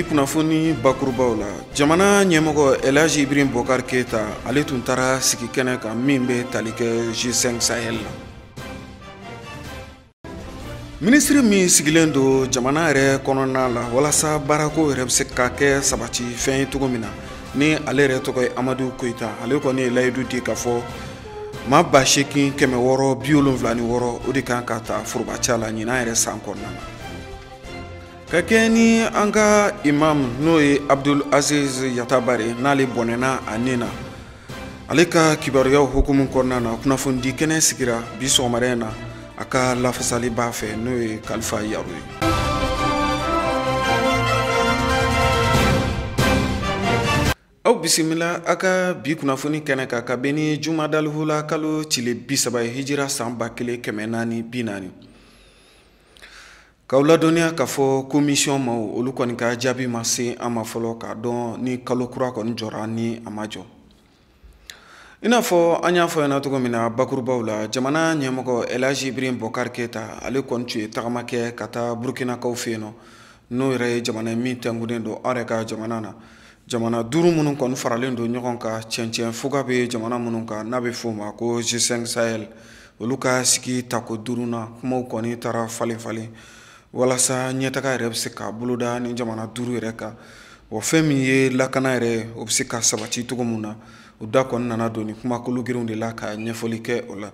Bi kunnafoni bakurubaw la, jamana ɲɛmɔgɔ Elhaji Ibrahim Boubacar Keita ale tun taara sigi kɛnɛ kan min bɛ tali kɛ G5 Sahel la. Minisiri min sigilen don jamana yɛrɛ kɔnɔna la walasa baarako yɛrɛ bɛ se ka kɛ sabati fɛn ye cogo min na, ni ale yɛrɛ tɔgɔ ye Amadu Koyita, ale kɔni ye layidu di k'a fɔ maa 8676 o de kan ka ta forobaca la ɲinan yɛrɛ san kɔnɔna na. Ka kɛ ni an ka imam n'o ye Abdul Aziz Yatabare n'ale bɔnɛna a nin na, ale ka kibaruyaw hukumu kɔnɔna na kunnafonidi kɛnɛ sigira bi sɔgɔmada in na a ka lafasaliba fɛ n'o ye Kalifa Yaro ye. Aw bisimila a ka bi kunnafoni kɛnɛ kan ka bɛn ni jumadalihula kalo tile 30 ye hijira san 1440. K'aw ladɔnniya k'a fɔ commission maaw olu kɔni ka jaabi ma se an ma fɔlɔ k'a dɔn ni kalo kura kɔni jɔra ni a ma jɔ. I n'a fɔ an y'a fɔ ɲɛna cogo min na bakurubaw la, jamana ɲɛmɔgɔ Elhaji Ibrahim Boubacar Keita ale kɔni tun ye tagama kɛ ka taa Burkinakaw fɛ yen nɔ, n'o yɛrɛ ye jamana min tɛnkunnen don an yɛrɛ ka jamana na. Jamana duuru minnu kɔni faralen don ɲɔgɔn kan cɛncɛn fuga bɛ jamana minnu kan n'a bɛ f'o ma ko G5 Sahel, olu ka sigi tako duuru na kumaw kɔni taara falen falen walasa ɲɛtaga yɛrɛ bɛ se ka boloda ni jamana duuru yɛrɛ kan. Wa fɛn min ye lakana yɛrɛ o bɛ se ka sabati cogo min na, o da kɔni nana don ni kumakolo girinw de la ka ɲɛfɔli kɛ o la.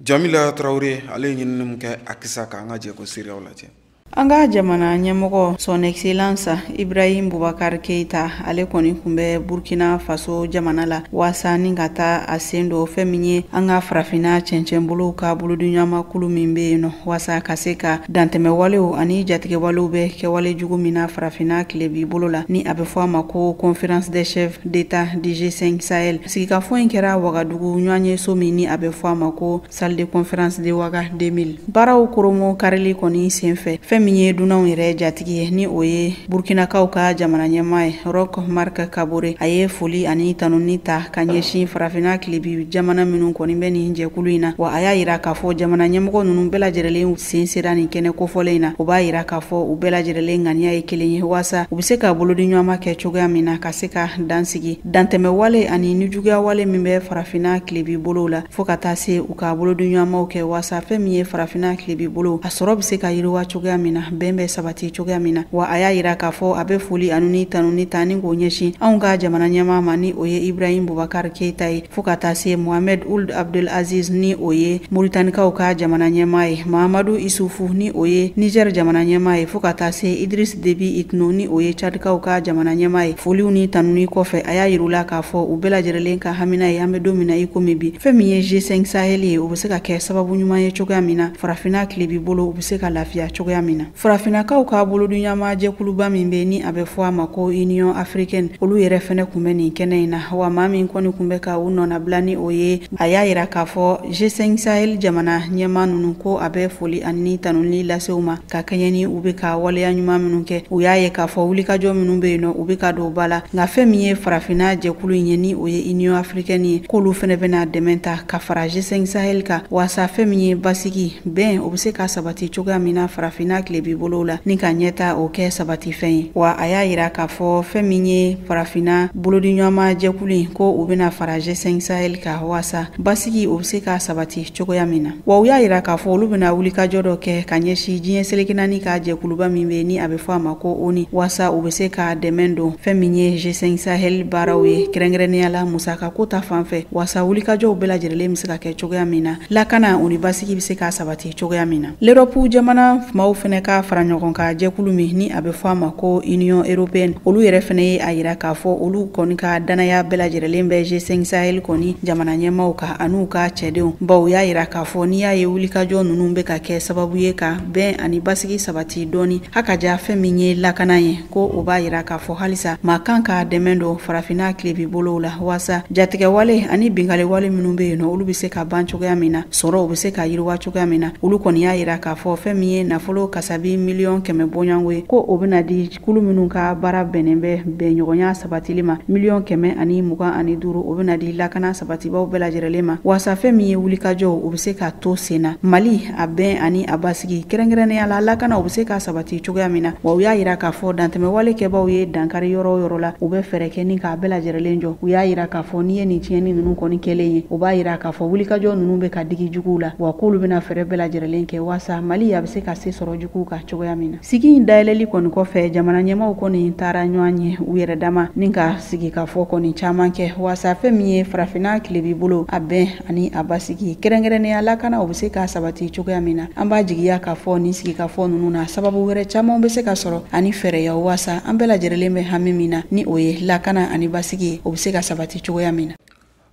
Jamila Tarawele ale ye ɲinini min kɛ a kisa kan, an ka jɛ ko seereyaw lajɛ. An ka jamana ɲɛmɔgɔ Son Excellence Ibrahim Boubacar Keita ale kɔni tun bɛ Burkina Faso jamana la waasa ni ka taa a sen don fɛn min ye an ka farafinna cɛncɛnbolow ka bolodiɲɔgɔnmakulu min bɛ yen nɔ, waasa ka se ka dantɛmɛwalew ani jatigɛwalew bɛ kɛwale jugu min na farafinna tilebi bolo la, ni a bɛ fɔ a ma ko Conférence des chefs d'État du G5 Sahel. Sigikafɔ in kɛra Wagadugu ɲɔgɔnyeso min ni a bɛ fɔ a ma ko salle de conférence de Ouaga 2000. Baaraw koromo karili kɔni senfɛ, fɛn min ye dunanw yɛrɛ jatigi ye ni o ye Burkinakaw ka jamana ɲɛmaa ye Roch Marc Kabore, a ye foli ani tanuni ta ka ɲɛsin farafinna tilebi jamana minnu kɔni bɛ nin jɛkulu in na. Wa a y'a yira k'a fɔ jamana ɲɛmɔgɔ ninnu bɛɛ lajɛlen sen sera nin kɛnɛ kofɔlen in na. O b'a yira k'a fɔ u bɛɛ lajɛlen ŋaniya ye kelen ye waasa u bɛ se ka bolodiɲɔgɔnma kɛ cogoya min na ka se ka dan sigi dantɛmɛwale ani nijuguyawale min bɛ farafinna tilebi bolow la, fo ka taa se u ka bolodiɲɔgɔnmaw kɛ waasa fɛn min ye farafinna tilebi bolo a sɔrɔ bɛ se ka yiriwa cogoya min na, bɛn bɛ sabati cogoya min na. Wa a y'a yira k'a fɔ a bɛ foli ani tanuni ta ni k'o ɲɛsin anw ka jamana ɲɛmaa ma ni o ye Ibrahim Boubacar Keita ye, fo ka taa se Mohamed Ould Abdel Aziz ni o ye Mauritaniekaw ka jamana ɲɛmaa ye, Mahamadou Issoufou ni o ye Niger jamana ɲɛmaa ye, fo ka taa se Idriss Déby Itno ni o ye Tchadkaw ka jamana ɲɛmaa ye. Foliw ni tanuni kɔfɛ, a y'a yir'u la k'a fɔ u bɛɛ lajɛlen ka hamina ye an bɛ don min na i komi bi, fɛn min ye G5 Sahel ye o bɛ se ka kɛ sababu ɲuman ye cogoya min na farafinna tilebi bolo u bɛ se ka lafiya cogoya min na. Farafinnakaw ka bolodiɲɔgɔnma jɛkuluba min bɛ ni a bɛ fɔ a ma ko Union africaine, olu yɛrɛ fɛnɛ tun bɛ nin kɛnɛ in na. Wa maa min kɔni tun bɛ ka u nɔnabila ni o ye, a y'a yira k'a fɔ G5 Sahel jamana ɲɛmaa ninnu ko a bɛ foli ani tanuni lase u ma ka kɛɲɛ ni u bɛ ka waleya ɲuman minnu kɛ. U y'a ye k'a fɔ wulikajɔ minnu bɛ yen nɔ u bɛ ka don ba la, nka fɛn min ye farafinna jɛkulu in ye ni o ye Union africaine ye, k'olu fɛnɛ bɛna dɛmɛ ta ka fara G5 Sahel kan waasa fɛn min ye basigi bɛn o bɛ se ka sabati cogoya min na farafinna tilebi bolow la ni ka ɲɛta o kɛ sabati fɛn ye. Wa a y'a yira k'a fɔ fɛn min ye farafinna bolodiɲɔgɔnma jɛkulu in ko u bɛna fara G5 Sahel kan waasa basigi o bɛ se ka sabati cogoya min na. Wa u y'a yira k'a fɔ olu bɛna wulikajɔ dɔ kɛ ka ɲɛsin diɲɛ seleke naani ka jɛkuluba min bɛ ni a bɛ fɔ a ma ko ONU, waasa u bɛ se ka dɛmɛ don fɛn min ye G5 Sahel baaraw ye kɛrɛnkɛrɛnnenya la musakako ta fan fɛ, waasa wulikajɔw bɛɛ lajɛlen bɛ se ka kɛ cogoya min na, lakana o ni basigi bɛ se ka sabati cogoya min na. L'Europe jamana maaw fɛnɛ ka fara ɲɔgɔn kan jɛkulu min ni a bɛ fɔ a ma ko Union européenne, olu yɛrɛ fɛnɛ ye a yira k'a fɔ olu kɔni ka danaya bɛɛ lajɛlen bɛ G5 Sahel kɔni jamana ɲɛmaaw kan an'u ka cɛdenw, bawo u y'a yira k'a fɔ n'i y'a ye wulikajɔ ninnu bɛ ka kɛ sababu ye ka bɛn ani basigi sabati dɔɔni, a ka ja fɛn min ye lakana ye, ko o b'a yira k'a fɔ halisa maa kan ka dɛmɛ don farafinna tilebi bolow la waasa jatigɛwale ani binkanniwale minnu bɛ yen nɔ olu bɛ se ka ban cogoya min na, sɔrɔ u bɛ se ka yiriwa cogoya min na. Olu kɔni y'a yira k'a fɔ fɛn min ye nafolo kasabi 100 000 bɔɲɔgɔnko ye, ko o bɛna di kulu minnu ka baara bɛnnen bɛ bɛnɲɔgɔnya sabatili ma. 125 000, o bɛna di lakana sabatibaw bɛɛ lajɛlen ma, waasa fɛn min ye wulikajɔw, o bɛ se ka to sen na, Mali a bɛn ani a basigi, kɛrɛnkɛrɛnnenya la lakana, o bɛ se ka sabati cogoya min na. Wa u y'a yira k'a fɔ dantɛmɛwale kɛbaw ye dankari yɔrɔ o yɔrɔ la, u bɛ fɛɛrɛ kɛ ni k'a bɛɛ lajɛlen jɔ. U y'a yira k'a fɔ n'i ye nin tiɲɛni ninnu kɔni kɛlen ye, o b'a yira k'a fɔ wulikajɔ ninnu bɛ ka digi juguw la, wa k'olu bɛna fɛɛrɛ bɛɛ lajɛlen kɛ waasa Mali a bɛ se ka se sɔrɔ juguw kan cogoya min na. Sigi in dayɛlɛli kɔni kɔfɛ, jamana ɲɛmaw kɔni taara ɲɔgɔn ye u yɛrɛ dama ni ka sigi ka fɔ kɔni caman kɛ, waasa fɛn min ye farafinna tilebi bolo a bɛn ani a basigi, kɛrɛnkɛrɛnnenya lakana, o bɛ se ka sabati cogoya min na. An b'a jigiya k'a fɔ nin sigikafɔ ninnu na, sababu wɛrɛ caman bɛ se ka sɔrɔ ani fɛɛrɛya, waasa an bɛɛ lajɛlen bɛ hami min na, ni o ye lakana ani basigi ye, o bɛ se ka sabati cogoya min na.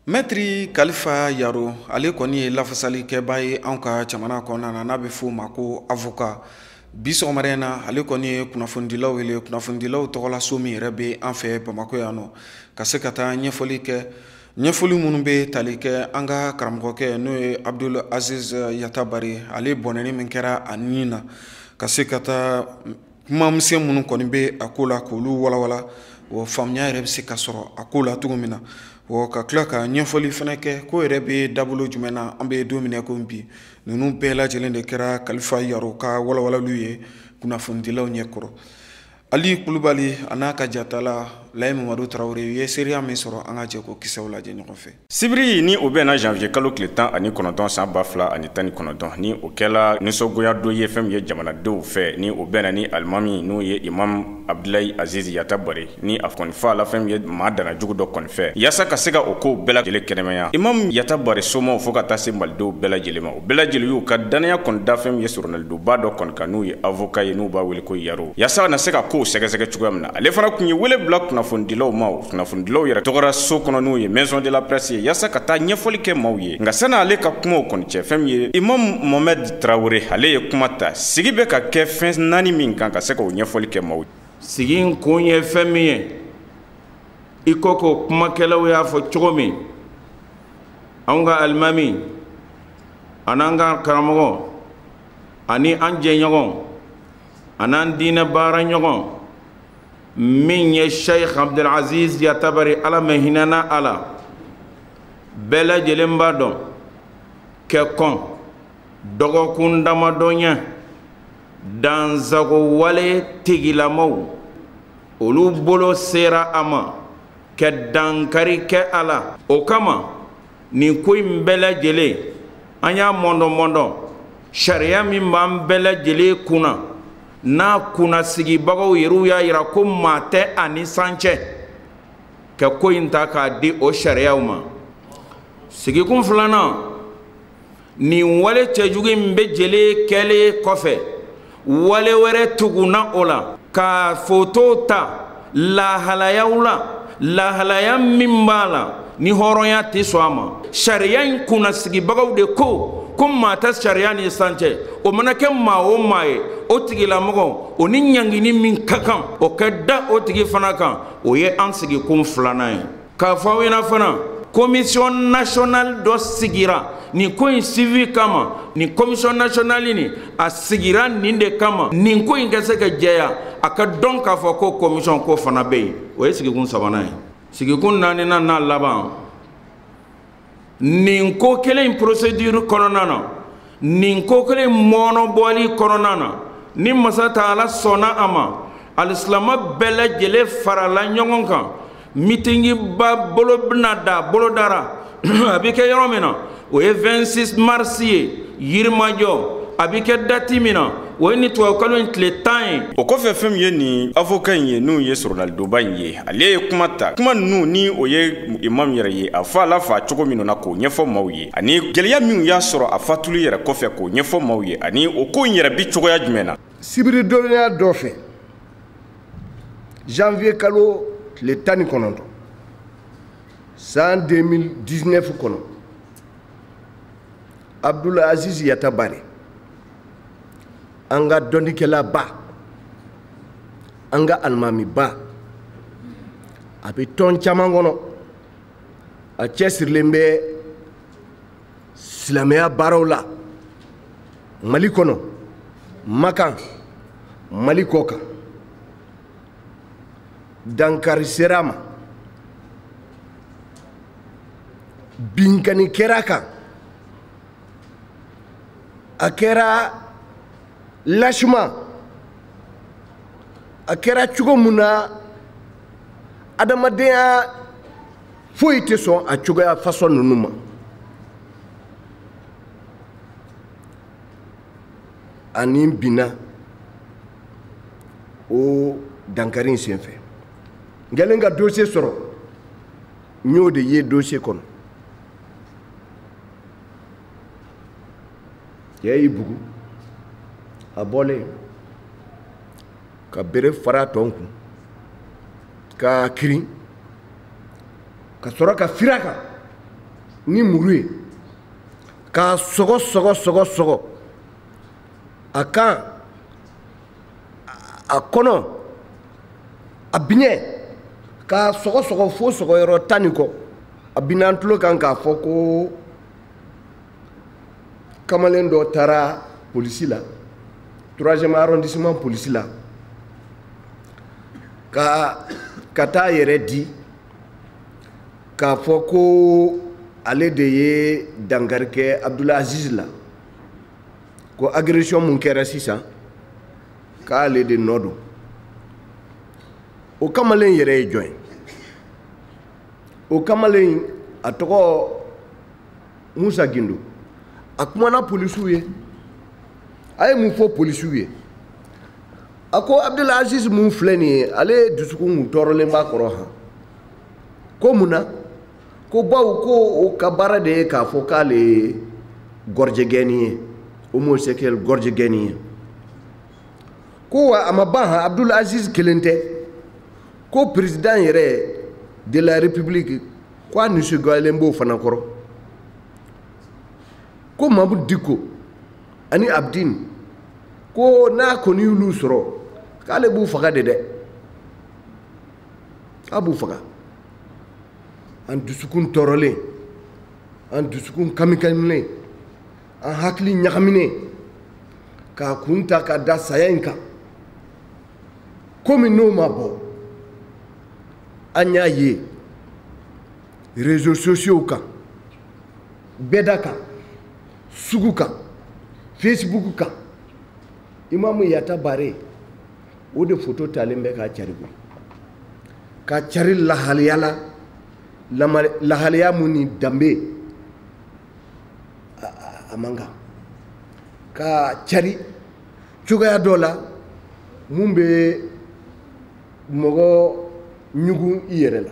Mɛtiri Kalifa Yaro, ale kɔni ye lafasalikɛba ye anw ka jamana kɔnɔna na, n'a bɛ f'o ma ko avocat. Bi sɔgɔmada in na, ale kɔni ye kunnafonidilaw wele, kunnafonidilaw tɔgɔla so min yɛrɛ bɛ an fɛ Bamakɔ yan nɔ, ka se ka taa ɲɛfɔli kɛ, ɲɛfɔli minnu bɛ tali kɛ an ka karamɔgɔkɛ, n'o ye Abdul Aziz Yatabare, ale bɔnɛni min kɛra a ni na, ka se ka taa kumamisɛn minnu kɔni bɛ a ko la, k'olu walawala, wa faamuya yɛrɛ bɛ se ka sɔrɔ a ko la cogo min na, wa ka tila ka ɲɛfɔli fana kɛ ko yɛrɛ bɛ dabolo jumɛn na an bɛ don min na ko bi. Ninnu bɛɛ lajɛlen de kɛra Kalifa Yaro ka walawalaliw ye kunnafonidilaw ɲɛkɔrɔ. Ali Kulubali a n'a ka jatala Layi Mamadu Tarawele u ye seereya min sɔrɔ, an ka jɛ k'o kisɛw lajɛ ɲɔgɔn fɛ. Sibiri ni o bɛnna janvier kalo tile 19 san 2019, ni o kɛla nisɔngoya dɔ ye fɛn min ye jamanadenw fɛ, ni o bɛnna ni alimami, n'o ye Imam Abdulayi Aziz Yatabare, ni a kɔni fa la fɛn min ye maa dana jugu dɔ kɔni fɛ. Yaasa ka se ka o kow bɛɛ lajɛlen kɛnɛmaya, Imam Yatabare somaw fo ka taa se malidenw bɛɛ lajɛlen ma, o bɛɛ lajɛlen y'u ka danaya kɔni da fɛn min ye soronalidonba dɔ kɔni kan, n'u ye avocat ye, n'u b'a wele ko Yaro, yaasa na se ka kow sɛgɛsɛgɛ cogoya min na. Ale fana tun ye wele bila kunnafonidilaw ma, kunnafonidilaw yɛrɛ tɔgɔra so kɔnɔ, n'u ye Maison de la Presse ye, yaasa ka taa ɲɛfɔli kɛ maaw ye. Nka sani ale ka kumaw kɔni cɛ, fɛn min ye Imam Mohamed Traoré, ale ye kuma ta sigi bɛ ka kɛ fɛn naani min kan, ka se k'o ɲɛfɔli kɛ maaw ye. Sigi in kun ye fɛn min ye, i ko ko kumakɛlaw y'a fɔ cogo min, anw ka alimami an'an ka karamɔgɔ ani an jɛɲɔgɔn an'an diinɛ baara ɲɔgɔn min ye Sheikh Abdelaziz Yatabari, Ala ma hinɛna a la, bɛɛ lajɛlen b'a dɔn kɛ kɔn dɔgɔkun damadɔ ɲɛ, dansago wale tigilamaw olu bolo sera a ma ka dankari kɛ a la. O kama nin ko in bɛɛ lajɛlen, an y'a mɔndɔn mɔndɔn sariya min b'an bɛɛ lajɛlen kunna, n'a kunna sigibagaw yɛrɛw y'a yira ko maa tɛ a ni san cɛ, ka ko in ta k'a di o sariyaw ma. Sigikun filanan, nin wale cɛjugu in bɛ jɛlen kɛlen kɔfɛ, wale wɛrɛ tugunna o la ka foto ta lahalayaw la, lahalaya min b'a la ni hɔrɔnya tɛ sɔn a ma. Sariya in kunnasigibagaw de ko ko maa tɛ sariya ni san cɛ, o mana kɛ maa o maa ye, o tigilamɔgɔ o ni ɲangini min ka kan, o ka da o tigi fana kan. O ye an sigikun filanan ye. K'a fɔ aw ɲɛna fana, commission nationale dɔ sigira nin ko in suivi kama. Nin commission nationale nin, a sigira nin de kama, nin ko in ka se ka jɛya, a ka dɔn k'a fɔ ko commission ko fana bɛ yen. O ye sigikun sabanan ye. Sigikun naaninan n'a laban, nin ko kelen in procédure kɔnɔna na, nin ko kelen mɔnɔbɔli kɔnɔna na, ni masa taala sɔnna a ma, alisilama bɛɛ lajɛlen farala ɲɔgɔn kan, mitingiba bolo bɛna da bolo dara, a bɛ kɛ yɔrɔ min na, o ye 26 mars ye Yirimajɔ. A bɛ kɛ date min na, o ye ni tubabukalo in tile 10 ye. O kɔfɛ, fɛn min ye nin avocat in ye, n'u ye soronalidonba in ye, ale ye kuma ta, kuma ninnu ni o ye imam yɛrɛ ye, a fa la fa cogo min na, k'o ɲɛfɔ maaw ye, ani gɛlɛya minnu y'a sɔrɔ a fatuli yɛrɛ kɔfɛ, k'o ɲɛfɔ maaw ye, ani o ko in yɛrɛ bi cogoya jumɛn na. Sibiri dɔnniya dɔ fɛ, janvier kalo tile 19 san 2019 kɔnɔ, Abdul Aziz Yatabare, an ka dɔnnikɛlaba, an ka alimamiba, a bɛ tɔn caman kɔnɔ, a cɛsirilen bɛ silamɛya baaraw la Mali kɔnɔ. Makan, Mali kɔ kan, dankari sera a ma, binkani kɛra a kan, a kɛra lâchement, a kɛra cogo mun na adamadenya foyi tɛ sɔn a cogoya façon ninnu ma. Ani binna o dankari in senfɛ. N kɛlen ka dossier sɔrɔ, n y'o de ye dossier kɔnɔ. Cɛ y'i bugu, a bɔlen ka bere fara tɔn kun k'a kirin, ka sɔrɔ ka fira kan ni muru ye k'a sɔgɔ sɔgɔ sɔgɔ sɔgɔ a kan, a kɔnɔ, a biɲɛ, k'a sɔgɔ sɔgɔ fo sɔgɔyɔrɔ 10 ni kɔ. A binna an tulo kan k'a fɔ ko kamalen dɔ taara polisi la, 3e arrondissement polisi la, ka taa yɛrɛ di k'a fɔ ko ale de ye dankari kɛ Abdoul Aziz la, ko agression mun kɛra sisan k'ale de nɔ don. O kamalen yɛrɛ ye jɔn ye? O kamalen a tɔgɔ Musa Gindo. A kumana polisiw ye, a ye mun fɔ polisiw ye? A ko Abdoul Aziz mun filɛ nin ye, ale dusukun kun tɔɔrɔlen b'a kɔrɔ han. Ko mun na? Ko bawo ko o ka baara de ye k'a fɔ k'ale ye gɔrɔjɛgɛnni ye, homosexuel gɔrɔjɛgɛnni ye. Ko wa a ma ban han, Abdoul Aziz kelen tɛ, ko président yɛrɛ de la république ko a nisɔndiyalen b'o fana kɔrɔ, ko Mahmoud Dicko ani Abdine, ko n'a kɔni y'olu sɔrɔ k'ale b'u faga de dɛ, k'a b'u faga. An dusukun tɔɔrɔlen, an dusukun kamikamilen, an hakili ɲagaminen, k'a kun ta ka da saya in kan. Komi n'o ma bɔ, an y'a ye réseaux sociaux kan, bɛda kan, sugu kan, Facebook kan, Imamu Yata Bare o de photo talen bɛ k'a cari koyi, k'a cari lahalaya la, lahalaya mun ni danbe a man kan, k'a cari cogoya dɔ la mun bɛ mɔgɔ ɲugun i yɛrɛ la.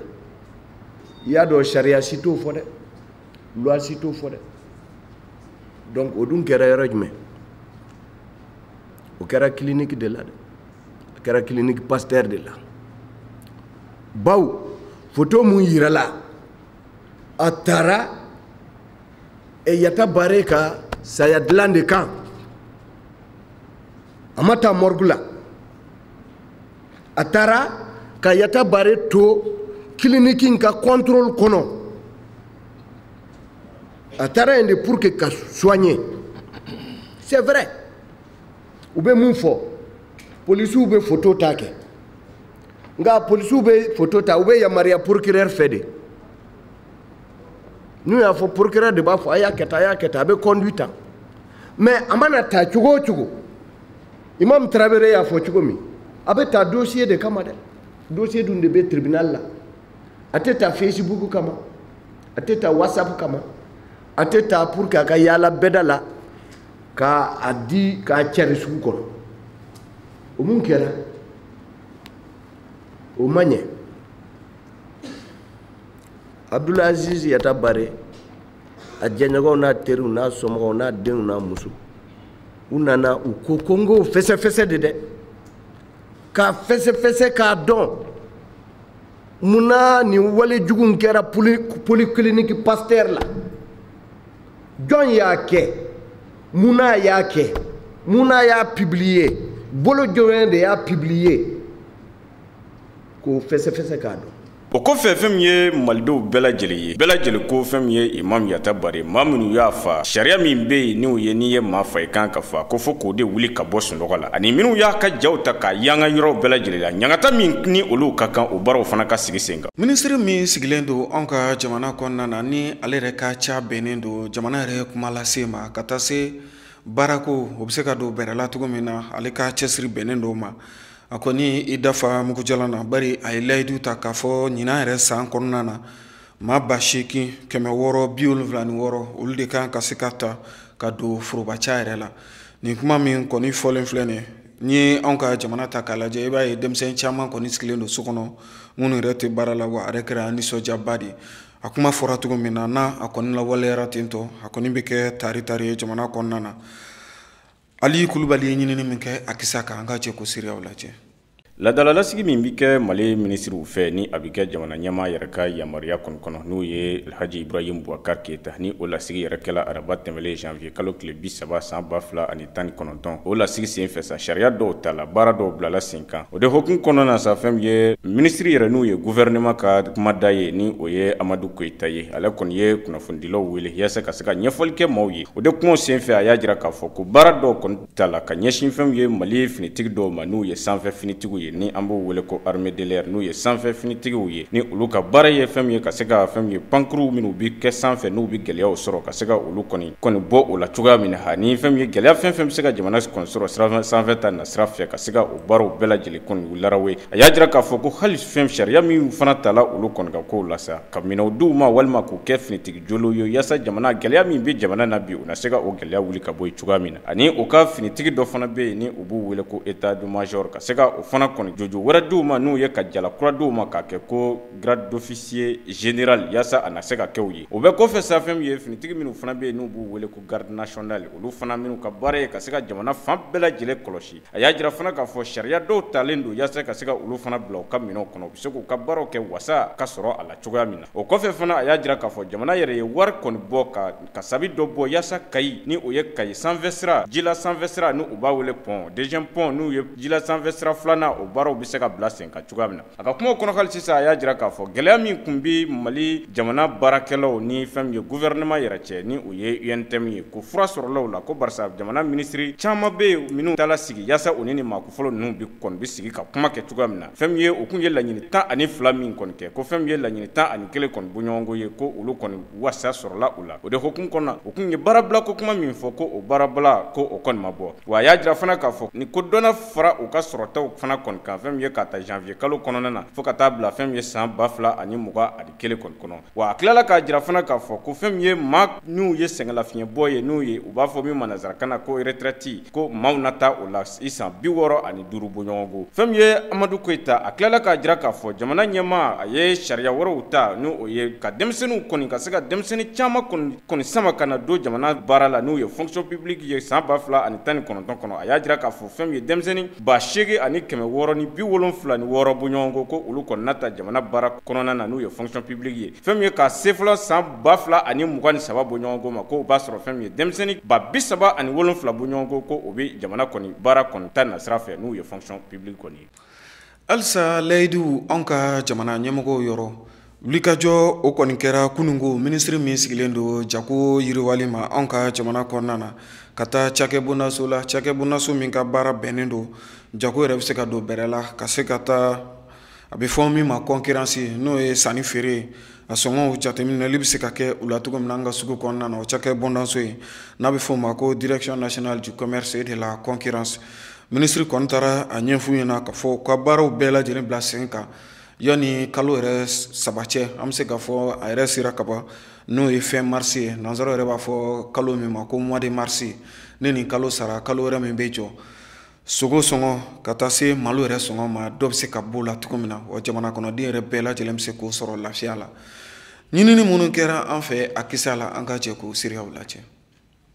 I y'a dɔn sariya si t'o fɔ dɛ, loi si t'o fɔ dɛ. Donc o dun kɛra yɔrɔ jumɛn? O kɛra clinique de la dɛ, a kɛra clinique Pasteur de la. Bawo photo mun yirala, a taara Yata Bare ka saya dilan de kan, a ma taa morgue la, a taara ka Yata Bare to clinique in ka contrôle kɔnɔ. A taara yen de pour que ka soigner. C'est vrai, u bɛ mun fɔ, polisiw bɛ photo ta kɛ, nka polisiw bɛ photo ta, u bɛ yamaruya procureur fɛ de. N'u y'a fɔ procureur de b'a fɔ a y'a kɛ tan, a y'a kɛ tan, a bɛ conduit ta. Mais a mana ta cogo o cogo, Imam Traoré y'a fɔ cogo min, a bɛ ta dossier de kama dɛ. Dossier dun de bɛ tribunal la. A tɛ ta Facebook kama, a tɛ ta WhatsApp kama, a tɛ ta pour que a ka yaala bɛda la k'a di k'a cari sugu kɔnɔ. O mun kɛra, o ma ɲɛ. Abdoul Aziz Yata Bare, a jɛɲɔgɔnw n'a teriw n'a somɔgɔw n'a denw n'a muso, u nana u ko ko n k'o fɛsɛfɛsɛ de dɛ, k'a fɛsɛfɛsɛ k'a dɔn munna nin wale jugu in kɛra polyclinique Pasteur la. Jɔn y'a kɛ, munna y'a kɛ, munna y'a publier, bolo jumɛn de y'a publier, k'o fɛsɛfɛsɛ k'a dɔn. O kɔfɛ, fɛn min ye malidenw bɛɛ lajɛlen ye, bɛɛ lajɛlen ko fɛn min ye Imam Yata Bare, maa minnu y'a fa, sariya min bɛ yen n'o ye n'i ye maa fa i kan ka fa, ko fo k'o de wuli ka bɔ sunɔgɔ la, ani minnu y'a ka jaw ta k'a yanga yɔrɔw bɛɛ lajɛlen la, ɲangata min ni olu ka kan, o baaraw fana ka sigi sen kan. Minisiri min sigilen don anw ka jamana kɔnɔna na, ni ale yɛrɛ ka ca bɛnnen don jamana yɛrɛ kuma lase ma ka taa se baarako, o bɛ se ka don bɛrɛ la cogo min na, ale ka cɛsiri bɛnnen don o ma. A kɔni i dafa mugujalan na, bari a ye layidu ta k'a fɔ ɲinan yɛrɛ san kɔnɔna na, maa 8676, olu de kan ka se ka ta ka don forobaca yɛrɛ la. Nin kuma min kɔni fɔlen filɛ nin ye, n'i ye anw ka jamana ta k'a lajɛ, i b'a ye denmisɛn caman kɔni sigilen don so kɔnɔ minnu yɛrɛ tɛ baara la, wa a yɛrɛ kɛra nisɔndiyaba de ye. A kuma fɔra cogo min na, n'a a kɔni lawaleyara ten tɔ, a kɔni bɛ kɛ tari tari ye jamana kɔnɔna na. Ali Kulubali ye ɲinini min kɛ a kisa kan, an ka jɛ ko seereyaw lajɛ. Ladalalasigi min bɛ kɛ Mali minisiriw fɛ, ni a bɛ kɛ jamana ɲɛmaa yɛrɛ ka yamaruya kɔni kɔnɔ, n'o ye Alhaji Ibrahim Boubacar Keita, ni o lasigi yɛrɛ kɛla araba tɛmɛlen janvier kalo tile 30 san 2019. O lasigi sen fɛ sa, sariya dɔw ta la, baara dɔw bilala sen kan. O de hukumu kɔnɔna na sa, fɛn min ye minisiri yɛrɛ, n'o ye gouvernement ka kumada ye, ni o ye Amadu Koyita ye, ale kɔni ye kunnafonidilaw wele yaasa ka se ka ɲɛfɔli kɛ maaw ye. O de kumaw sen fɛ, a y'a jira k'a fɔ ko baara dɔw kɔni ta la ka ɲɛsin fɛn min ye Mali finitigi dɔw ma, n'u ye sanfɛ finitigiw ye, ni an b'o wele ko armée de l'air, n'u ye sanfɛ finitigiw ye, ni olu ka baara ye fɛn min ye ka se ka fɛn min ye pankuru minnu bɛ kɛ sanfɛ, n'u bɛ gɛlɛyaw sɔrɔ, ka se ka olu kɔni bɔ o la cogoya min na, ani fɛn min ye gɛlɛya fɛn fɛn bɛ se ka jamana kɔni sɔrɔ sira sanfɛ ta na sira fɛ, ka se ka o baaraw bɛɛ lajɛlen kɔni larawe. A y'a jira k'a fɔ ko hali fɛn sariya min fana tala olu kɔni ka kow la sa, ka minɛnw d'u ma walima k'u kɛ finitigi joliw ye, yaasa jamana gɛlɛya min bɛ jamana na bi, u na se ka o gɛlɛya wuli ka bɔ yen cogoya min na. Ani u ka finitigi dɔ fana bɛ yen ni u b'u wele ko état de major, ka se ka o fana kɔni jojo wɛrɛ d'u ma, n'u ye ka jala kura d'u ma k'a kɛ ko grade d'officier général, yaasa a na se ka kɛ u ye. O bɛɛ kɔfɛ sa, fɛn min ye finitigi minnu fana bɛ yen n'u b'u wele ko garde nationale, olu fana minnu ka baara ye ka se ka jamana fan bɛɛ lajɛlen kɔlɔsi, a y'a jira fana k'a fɔ sariya dɔw talen don yaasa ka se ka olu fana bila u ka minɛnw kɔnɔ, u bɛ se k'u ka baaraw kɛ wasa ka sɔrɔ a la cogoya min na. O kɔfɛ fana, a y'a jira k'a fɔ jamana yɛrɛ ye wari kɔni bɔ ka kasabi dɔ bɔ yaasa Kayi, ni o ye Kayi sanfɛ sira, jila sanfɛ sira, ni u b'a wele pont, deuxième pont, n'u ye jila sanfɛ sira filanan, o baaraw bɛ se ka bila sen kan cogoya min na. A ka kumaw kɔnɔ hali sisan, a y'a jira k'a fɔ gɛlɛya min tun bɛ Mali jamana baarakɛlaw ni fɛn min ye gouvernement yɛrɛ cɛ, ni o ye UNTM ye, ko fura sɔrɔla o la, ko barisa jamana minisiri caman bɛ yen minnu taara sigi yaasa u ni nin maa fɔlɔ ninnu bɛ kɔni bɛ sigi ka kuma kɛ cogoya min na. Fɛn min ye o kun ye laɲini 12 min kɔni kɛ, ko fɛn min ye laɲini 11 kɔni bɔɲɔgɔnko ye, ko olu kɔni wasa sɔrɔla o la. O de hukumu kɔnɔ, o kun ye baarabila ko kuma min fɔ, ko o baarabila ko o kɔni ma bɔ. Wa a y'a jira fana k'a fɔ ni ko dɔnna fara u ka sɔrɔtaw fana kɔni kan, fɛn min ye ka ta janvier kalo kɔnɔna na fo ka taa bila fɛn min ye san 2021 kɔni kɔnɔ. Wa a tilala k'a jira fana k'a fɔ ko fɛn min ye maa n'u ye sɛgɛnlafiɲɛbɔ ye, n'u ye u b'a fɔ min ma nansarakan na ko retraite, ko maaw na taa o la i san 65 bɔɲɔgɔnko. Fɛn min ye Amadu Koyita, a tilala k'a jira k'a fɔ jamana ɲɛmaa a ye sariya wɛrɛw ta, n'o o ye ka denmisɛnninw kɔni ka se ka denmisɛnnin caman kɔni sama ka na don jamana baara la, n'u ye fonction publique ye san 2019 kɔnɔ. A y'a jira k'a fɔ fɛn min ye denmisɛnnin 8676 bɔɲɔgɔnko, ko olu kɔni na ta jamana baara kɔnɔna na, n'u ye fonction publique ye. Fɛn min ye ka se fɔlɔ san 2023 bɔɲɔgɔnko ma, ko o b'a sɔrɔ fɛn min ye denmisɛnnin 37 000 bɔɲɔgɔnko, ko o bɛ jamana kɔni baara kɔni ta nasira fɛ, n'u ye fonction publique kɔni ye. Halisa layidu anw ka jamana ɲɛmɔgɔw yɔrɔ, wulikajɔ o kɔni kɛra kununko. Minisiri min sigilen don jago yiriwali ma anw ka jamana kɔnɔna na, ka taa cakɛbondaso la, cakɛbondaso min ka baara bɛnnen don jago yɛrɛ bɛ se ka don bɛrɛ la, ka se ka taa a bɛ fɔ min ma concurrence, n'o ye sanni feere ye, a sɔngɔw jateminɛli bɛ se ka kɛ u la cogo min na an ka sugu kɔnɔna na. O cakɛbondaso ye n'a bɛ fɔ o ma ko Direction nationale du commerce et de la concurrence. Minisiri kɔni taara a ɲɛf'u ɲɛna k'a fɔ u ka baaraw bɛɛ lajɛlen bila sen kan yanni kalo yɛrɛ 3 cɛ. An bɛ se k'a fɔ a yɛrɛ sera kaban, n'o ye fin mars ye, nansaraw yɛrɛ b'a fɔ kalo min ma ko mois de mars. Ni nin kalo sara, kalo wɛrɛ min bɛ jɔ, sogo sɔngɔ ka taa se malo yɛrɛ sɔngɔ ma, dɔ bɛ se ka b'o la cogo min na, wa jamana kɔnɔden yɛrɛ bɛɛ lajɛlen bɛ se k'o sɔrɔ lafiya la. Ɲinini minnu kɛra an fɛ a kisa la, an ka jɛ k'o seereyaw lajɛ.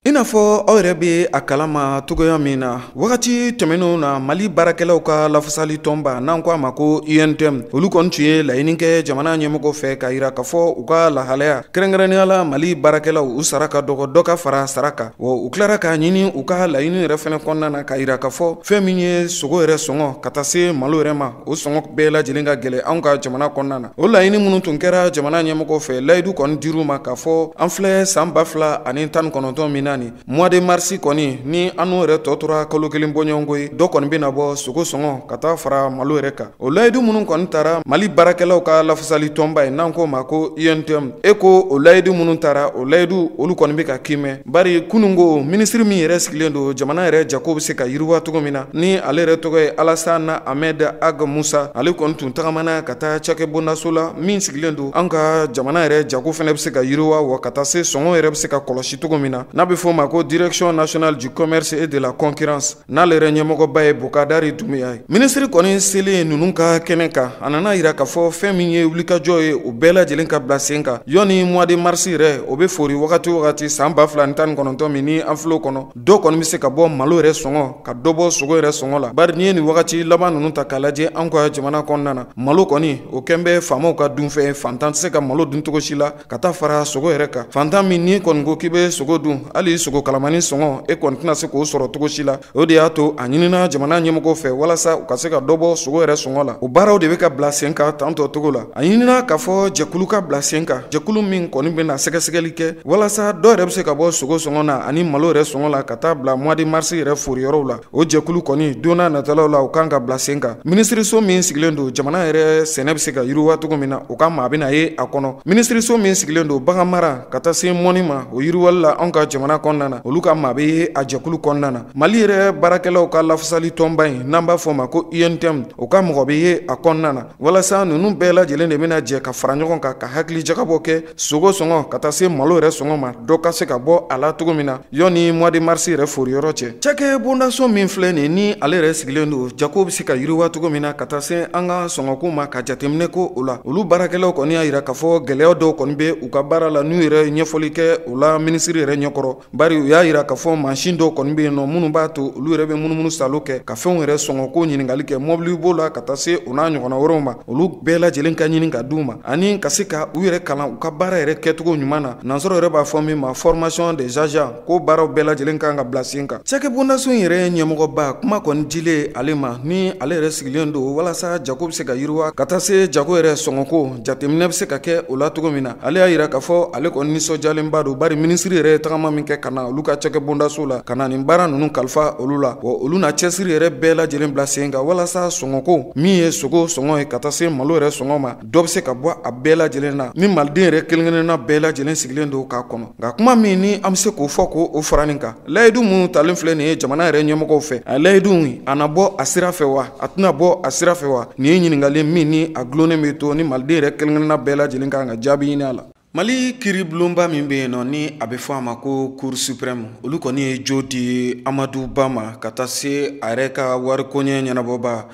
I I n'a fɔ aw yɛrɛ bɛ a kalama cogoya min na, wagati tɛmɛnenw na, Mali baarakɛlaw ka lafasali tɔnba, n'an ko a ma ko UNTM, olu kɔni tun ye laɲini kɛ jamana ɲɛmɔgɔw fɛ k'a yira k'a fɔ u ka lahalaya, kɛrɛnkɛrɛnnenya la Mali baarakɛlaw, u sara ka dɔgɔ, dɔ ka fara sara kan. Wa u tilara k'a ɲini u ka laɲini yɛrɛ fɛnɛ kɔnɔna na k'a yira k'a fɔ fɛn min ye sogo yɛrɛ sɔngɔ ka taa se malo yɛrɛ ma, o sɔngɔ bɛɛ lajɛlen ka gɛlɛn anw ka jamana kɔnɔna na. O laɲini minnu tun kɛra jamana ɲɛmɔgɔw fɛ, layidu kɔni dir'u ma k'a fɔ an filɛ san 2019 min na nin mois de mars kɔni, ni an n'o yɛrɛ tɔ tora kalo kelen bɔɲɔgɔnko ye, dɔ kɔni bɛna bɔ sogo sɔngɔ ka taa fara malo yɛrɛ kan. O layidu minnu kɔni taara Mali baarakɛlaw ka lafasali tɔnba ye, n'an k'o ma ko UNTM, e ko o layidu minnu taara, o layidu olu kɔni bɛ ka kimɛ. Bari kununko minisiri min yɛrɛ sigilen don jamana yɛrɛ jago bɛ se ka yiriwa cogo min na, ni ale yɛrɛ tɔgɔ ye Alassane Ahmed Ag Musa, ale kɔni tun tagamana ka taa cakɛbondaso la min sigilen don an ka jamana yɛrɛ jago fɛnɛ bɛ se ka yiriwa, wa ka taa se sɔngɔ yɛrɛ bɛ se ka kɔlɔsi cogo min na, n'a bɛ fɔ o ma ko Direction nationale du commerce et de la concurrence, n'ale yɛrɛ ɲɛmɔgɔba ye Bokadari Dunbiya ye. Minisiri kɔni selen ninnu ka kɛnɛ kan, a nana yira k'a fɔ fɛn min ye wulikajɔ ye, o bɛɛ lajɛlen ka bila sen kan yɔni mois de mars yɛrɛ o bɛ fori wagati o wagati san 2019 min ni an filɛ o kɔnɔ, dɔ kɔni bɛ se ka bɔ malo yɛrɛ sɔngɔ, ka dɔ bɔ sogo yɛrɛ sɔngɔ la. Bari n'i ye nin wagati laban ninnu ta k'a lajɛ an ka jamana kɔnɔna na, malo kɔni o kɛn bɛ faamaw ka dunfɛn, fantan tɛ se ka malo dun cogo si la ka taa fara sogo yɛrɛ kan. Fantan min n'i kɔni ko k'i bɛ sogo dun, hali sogo kalamani sɔngɔ e kɔni tɛna se k'o sɔrɔ cogo si la. O de y'a to a ɲinina jamana ɲɛmɔgɔw fɛ walasa u ka se ka dɔ bɔ sogo yɛrɛ sɔngɔ la. O baaraw de bɛ ka bila sen kan tantɔ cogo la. A ɲinina k'a fɔ jɛkulu ka bila sen kan, jɛkulu min kɔni bɛna sɛgɛsɛgɛli kɛ walasa dɔ yɛrɛ bɛ se ka bɔ sogo sɔngɔ na ani malo yɛrɛ sɔngɔ la ka taa bila mois de mars yɛrɛ foriyɔrɔw la. O jɛkulu kɔni don n'a natalaw la, u kan ka bila sen kan. Minisiriso min sigilen don jamana yɛrɛ sɛnɛ bɛ se ka yiriwa cogo min na, o ka maa bɛna ye a kɔnɔ. Minisiriso min sigilen don bagan mara ka taa se mɔni ma, o yiriwali la anw ka jamana kɔnɔna na, olu ka maa bɛ ye a jɛkulu kɔnɔna na. Mali yɛrɛ baarakɛlaw ka lafasali tɔnba in, n'an b'a fɔ o ma ko UNTM, o ka mɔgɔ bɛ ye a kɔnɔna na. Walasa ninnu bɛɛ lajɛlen de bɛna jɛ ka fara ɲɔgɔn kan ka hakili jagabɔ kɛ sogo sɔngɔ ka taa se malo yɛrɛ sɔngɔ ma, dɔ ka se ka bɔ a la cogo min na yɔni mois de mars yɛrɛ foriyɔrɔ cɛ. Cakɛ bondaso min filɛ nin, ni ale yɛrɛ sigilen don jago bɛ se ka yiriwa cogo min na ka taa se an ka sɔngɔko ma, ka jateminɛ ko o la, olu baarakɛlaw kɔni y'a yira k'a fɔ gɛlɛya dɔw kɔni bɛ u ka baara la, n'u yɛrɛ ɲɛfɔli kɛ o la minisiri yɛrɛ ɲɛkɔrɔ. Bari u y'a yira k'a fɔ mansin dɔw kɔni bɛ yen nɔ minnu b'a to olu yɛrɛ bɛ munumunu salo kɛ ka fɛnw yɛrɛ sɔngɔko ɲininkali kɛ, mɔbili b'o la ka taa se o n'a ɲɔgɔnna wɛrɛw ma, olu bɛɛ lajɛlen ka ɲini ka d'u ma, ani ka se ka u yɛrɛ kalan u ka baara yɛrɛ kɛcogo ɲuman na, nansɔrɔ yɛrɛ b'a fɔ min ma formation des agents, ko baaraw bɛɛ lajɛlen kan ka bila sen kan. Cakɛbondaso in yɛrɛ ɲɛmɔgɔba, kuma kɔni dilen ale ma, ni ale yɛrɛ sigilen don walasa jago bɛ se ka yiriwa ka taa se jago yɛrɛ sɔngɔko jateminɛ bɛ se ka kɛ o la cogo min na, ale y'a yira k'a fɔ ale kɔni nisɔndiyalenba don, bari minisiri yɛrɛ ye tagama min kɛ ka na olu ka cakɛbondaso la ka na nin baara ninnu kalifa olu la, wa olu na cɛsiri yɛrɛ bɛɛ lajɛlen bila sen kan walasa sɔngɔko min ye sogo sɔngɔ ye ka taa se malo yɛrɛ sɔngɔ ma, dɔ bɛ se ka bɔ a bɛɛ lajɛlen na, ni maliden yɛrɛ kelen kelenna bɛɛ lajɛlen sigilen don k'a kɔnɔ. Nka kuma min ni an bɛ se k'o fɔ k'o fara nin kan, layidu minnu talen filɛ nin ye jamana yɛrɛ ɲɛmɔgɔw fɛ, a layidu a na bɔ a sira fɛ wa, a tɛna bɔ a sira fɛ wa? Nin ye ɲininkali min ni a gulonnen bɛ to, ni maliden yɛrɛ kelen kelenna bɛɛ lajɛlen kan ka jaabi ɲini a la. Mali kiiri bulonba min bɛ yen nɔ, ni a bɛ fɔ a ma ko Cour suprême, olu kɔni ye jo di Amadu Ba ma ka taa se a yɛrɛ ka warikoɲɛ ɲɛnabɔba,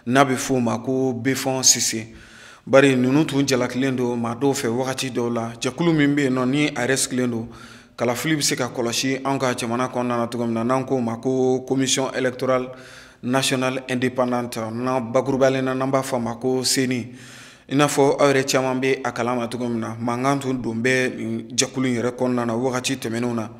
n'a bɛ fɔ o ma ko Befɔn Sise. Bari ninnu tun jalakilen don maa dɔw fɛ wagati dɔw la, jɛkulu min bɛ yen nɔ ni a yɛrɛ sigilen don kalafili bɛ se ka kɔlɔsi anw ka jamana kɔnɔna na cogo min na, n'an k'o ma ko Commission électorale nationale indépendante, n'an bakurubalen na n'an b'a fɔ a ma ko CENI. I n'a fɔ aw yɛrɛ caman bɛ a kalama cogo min na, mankan tun don bɛ nin jɛkulu in yɛrɛ kɔnɔna na wagati tɛmɛnenw na.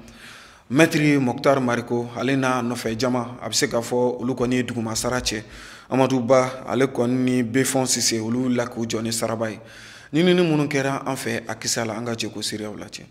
Maître Mokhtar Mariko, ale n'a nɔfɛ jama, a bɛ se k'a fɔ olu kɔni ye duguma sara cɛ. Amadu Ba, ale kɔni ni Befɔn Sise, olu la k'u jɔ ni saraba ye. Ɲinini minnu kɛra an fɛ a kisa la, an ka jɛ k'o seereyaw lajɛ.